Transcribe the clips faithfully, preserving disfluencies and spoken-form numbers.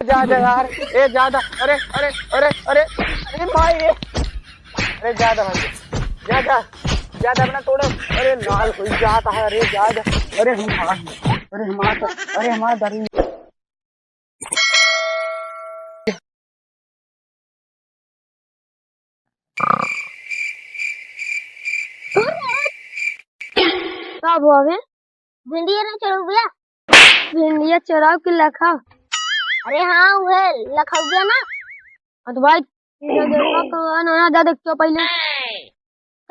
जा, जा यार, ए, जा, जा, अरे, अरे, अरे, अरे, अरे, माई रे, अरे, जा, जा भाई, जा, जा, जा, जा, अपना तोड़े, अरे, लाल हो जाता है, अरे, जा, जा, अरे, हम, अरे, हमारा, अरे, हमारा दर्द। का हुआ बे? भिंडिया ना चोरउबिया? भिंडिया चोराव के लखा? अरे हाँ, उहे लखउबिया ना। हाँ तो भाई, इधर देखा तो ना, ना, जा देख तो पहले।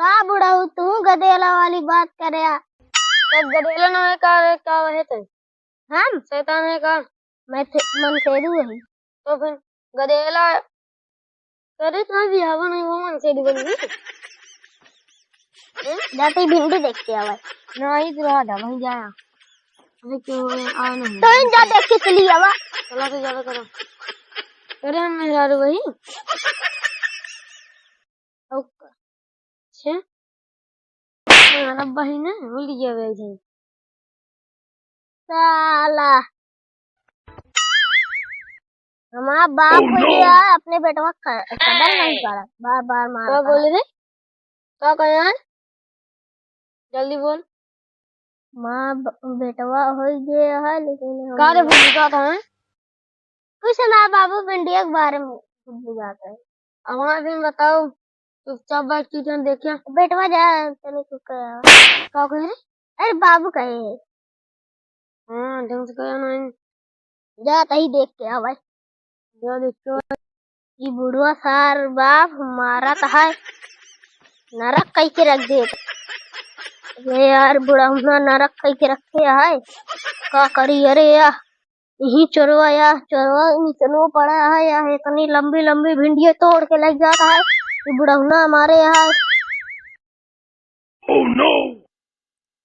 का बुढ़ऊ, तू गदेला वाली बात करे आ? तो गदेला ना है का रे, का है तो? हम? शैतान है का? मैं थे-, मनसेधू हई। तो फिर गदेला करे का बियाह नहीं, वो मनसेधू बन गई। हैं? जाते ही भिंडी देख के आवा। नहीं, तो रहा था, वहीं जाया। अरे क्यों है? आ नहीं। तो इन जा देख के चली आवा। चला तो ज्यादा करो। अरे हम मेहरारू वही। ओके। छे? हमारा बहिन है, भूल गया वैसे। साला। हमारा बाप हो गया, अपने बेटवा क-, कदर नहीं करा। बार बार मार का बोले रे? का कहे हैं? जल्दी बोल। माँ ब-, बेटवा हो गया है, लेकिन हम का रे भूल जाता है? कुछ ना बाबू, भिंडिया के बारे में भूल जाता है। अब हाँ, फिर बताओ, चुपचाप बैठ के जन देखिया। बेटवा जा, तने कुछ कहा। का कहे रे? अरे बाबू कहे। हाँ, ढंग से कहा नहीं। जा तही देख के आ भाई। जा देख के आ। ई बुढ़वा सार बाप मारत है, नरक कई के रख दे। अरे यार, बुढ़ौना नरक कई के रखे है, का करी? अरे यार, यही चोरवा या, चोरवा निचनो पड़ा है या, इतनी लंबी लंबी भिंडिया तोड़ के लग जाता है, ये बुढ़ौना हमारे यहाँ। Oh no!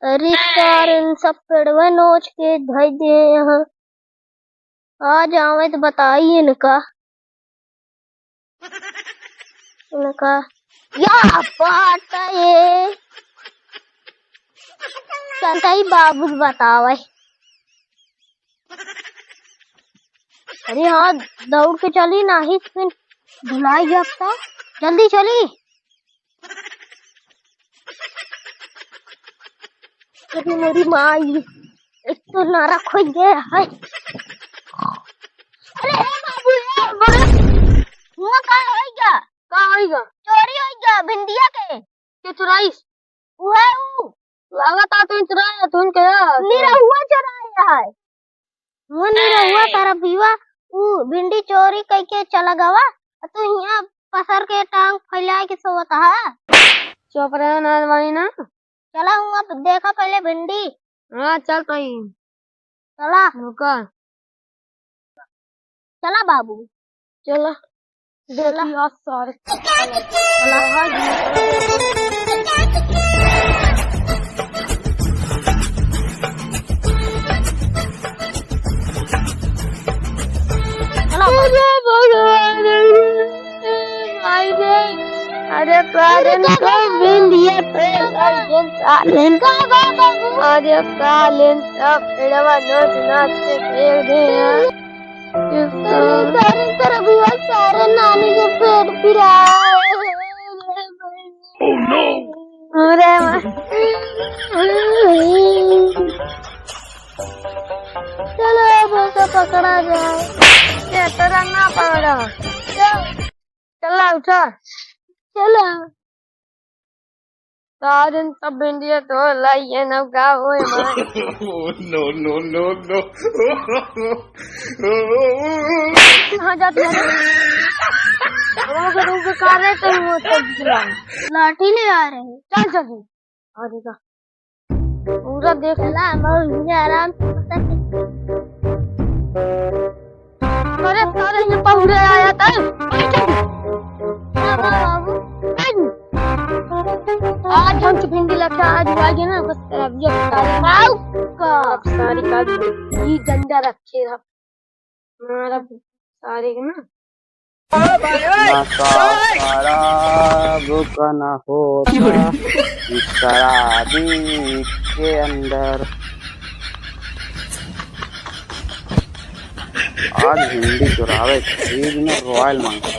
अरे सार, इन सब पेड़वा नोच के धई दे यहाँ। आ जावे तो बताई इनका। इनका या पाटा ये। चलता ही बाबू बतावे। अरे हाँ, दौड़ के चली, नाही फिर भुलाई जाता। जल्दी चली। अरे मेरी माई, एक तो नारा खोई गया है। अरे हे बाबू, हे बाबू, हुआ का होइगा? का होइगा? चोरी होइगा भिंडिया के। के चुराइस? उहे उ। लागत आ तू चुराया, तू कहा? निरहुआ चुराया है। वो निरहुआ तारा बीवा, उ भिंडी चोरी कइके चला गवा, आ तू हियाँ पसर के टांग फैलाए के सोवत हा। चुप रहे ना भाई ना। चला हुआ देखा पहले भिंडी। हाँ, चल तो ही। चला। रुका। चला बाबू। चला। चला। देखी आज सारे। चला। चला। अरे भगवान, भाई रे। अरे साले, सब बिंदिया पे लग गए साले। अरे साले, सब पेड़वा नोच नोच के फेंक दे हैं। अरे सारे तरफ हुआ, सारे नानी के पेट पिराए। Oh no! अरे वाह। चलो, अब उसे पकड़ा जाए। ये तेरा ना पकड़ा। चल। चला, उठा। चला। साजन सब बिंदिया तो लाई है ना, का होए मार। No, no, no, no। कहाँ जाती है? वो करूँ के काले तो वो सब दिला। लाठी ले आ रहे हैं। चल जल्दी। आ देखा। पूरा देख। चला, हम इन्हें आराम से पकड़ के। अरे, सारे ये पहुड़े आया था। हाँ, हाँ, बाबू। आज हम तो भिंडी लखा, आज आ गया ना, बस तेरा अब ये सारे खाओ का। अब सारे का भी ये डंडा रखे रहा। हमारा सारे के ना। ना का खराब का ना होता, इस शराबी के अंदर। आज भिंडी चुरावे के खरीद में royal मांगता है।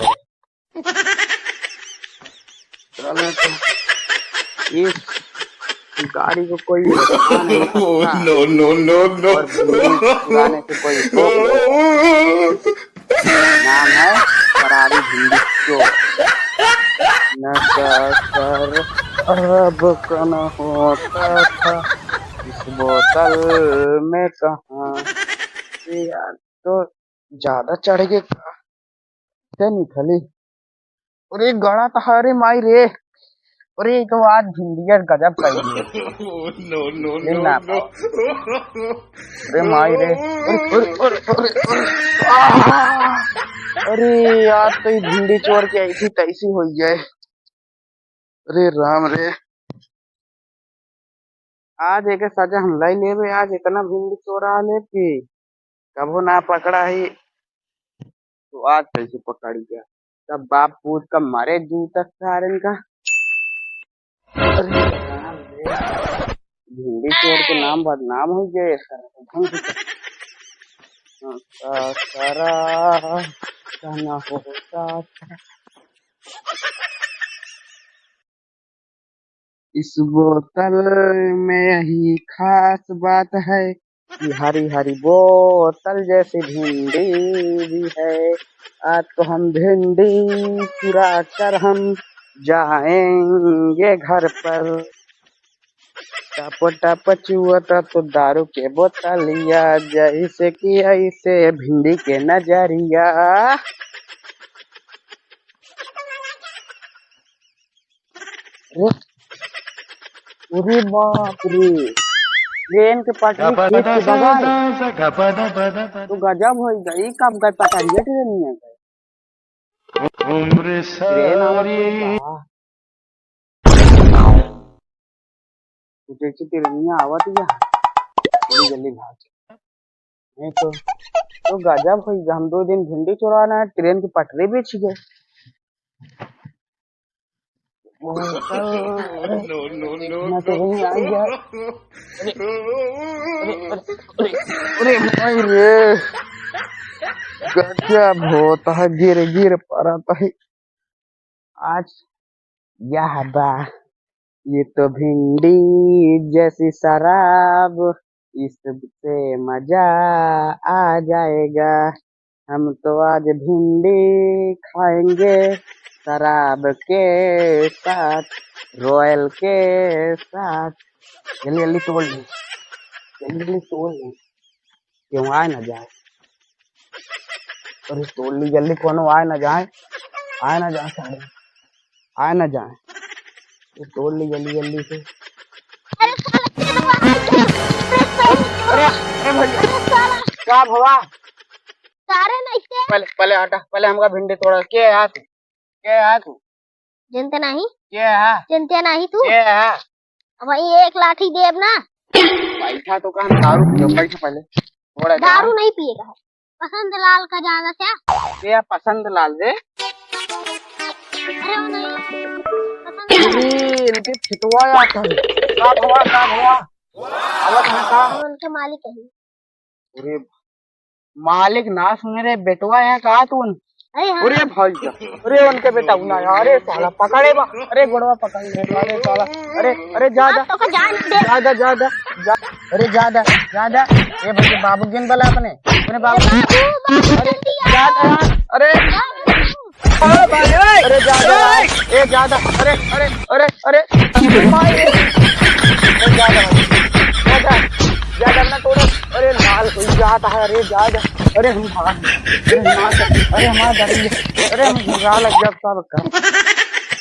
चलो तो, इस शिकारी को कोई रोकना नहीं सकता। No, no, no, no। और भिंडी चुराने से कोई रोक नहीं सकता। नाम है फरारी भिंडी चोर। नशा शराब का न होता था इस बोतल में कहाँ। अरे यार, तो ज्यादा चढ़ के का? क्या निकली? अरे गड़ा तो है रे माई रे। अरे तो आज भिंडिया गजब कर दिए। No, no, ले no, ना no। पाओ। अरे माई रे। अरे, अरे, अरे, अरे, अरे। आह! अरे यार, तो ये भिंडी चोर के ऐसी तैसी हो गया है। अरे राम रे। आज एके सजा हम लाई लेबे, आज इतना भिंडी चोरा लेब कि कबो ना पकड़ा ही, तो आज कैसे पकड़ी गया? तब बाप पूत का मारे जूता सारन का। अरे राम रे, भिंडी चोर के नाम बदनाम हो गया ये सारा। ढंग से कर। हाँ, सा-, सारा कहना होता था। इस बोतल में यही खास बात है कि हरी हरी बोतल जैसी भिंडी भी है। आज तो हम भिंडी चुरा कर हम जाएंगे घर पर। टप टप चुअता तो दारू के बोतलिया, जैसे कि ऐसे भिंडी के नजरिया। अरे, अरे बाप रे, ट्रेन के पटरी खींच के दबाए। तो गजब हो गई, कब गए पटरिया ट्रेन में गए। ट्रेन आवत है का? तो जैसे ट्रेनिया आवत है, जल्दी जल्दी भाग। नहीं तो, तो गजब हो गया, हम दो दिन भिंडी चुराना है, ट्रेन की पटरी बिछ गए। No, no, no, ना तो no। वहीं आ गया। अरे, अरे, अरे, अरे, अरे, भाई रे, गजब होता है, गिर गिर पड़ता है। आज यह बा, ये तो भिंडी जैसी शराब, इससे मजा आ जाएगा। हम तो आज भिंडी खाएंगे शराब के साथ, royal के साथ। जल्दी जल्दी तोड़ ले, जल्दी जल्दी तोड़ ले, क्यों आए ना जाए। अरे तोड़ ली जल्दी, कोनो आए ना जाए, आए ना जाए सारे, आए ना जाए। ये तोड़ ली जल्दी जल्दी से। अरे साला, तेरे को आ गया। अरे, अरे भैया, अरे साला। का भवा? सारे नहीं थे। पहले, पहले हटा, पहले हमका भिंडी तोड़ा। के है तू? के है तू? जनते नहीं? के है? जनते नहीं तू? के है? अब भाई एक लाठी देब ना। बैठा तो का हम दारू पियो, बैठ पहले। थोड़ा दारू जान। नहीं पिएगा है। पसंद लाल का ज्यादा क्या? ये पसंद लाल रे। अरे वो नहीं। पसंद लाल। अरे, इनके छितवा आता है। का भवा, का भवा? आवत है का? हम उनके मालिक है। अरे, मालिक ना सुने रे, बेटवा है का तू? अरे हाँ। अरे भाई, अरे उनके बेटा ना, अरे साला पकड़े बा, अरे गोड़वा पकड़ ले, अरे साला, अरे, अरे जा, जा, तो का जान दे। जा, जा, जा, जा, जा, अरे जा, जा, जा, जा, ए भाई बाबू गिन बला अपने, अपने बाबू, अरे जा, जा, अरे, अरे भाई, अरे जा, जा, ए जा, जा, अरे, अरे, अरे, अरे, अरे माई, अरे जा, जा, जा, जा, जा, जा, अपना तोड़ो, अरे लाल हो जाता है, अरे जा, जा। अरे हम भाग, अरे माँ, अरे हमारा डर गया, अरे हम घबरा लग गया सब का।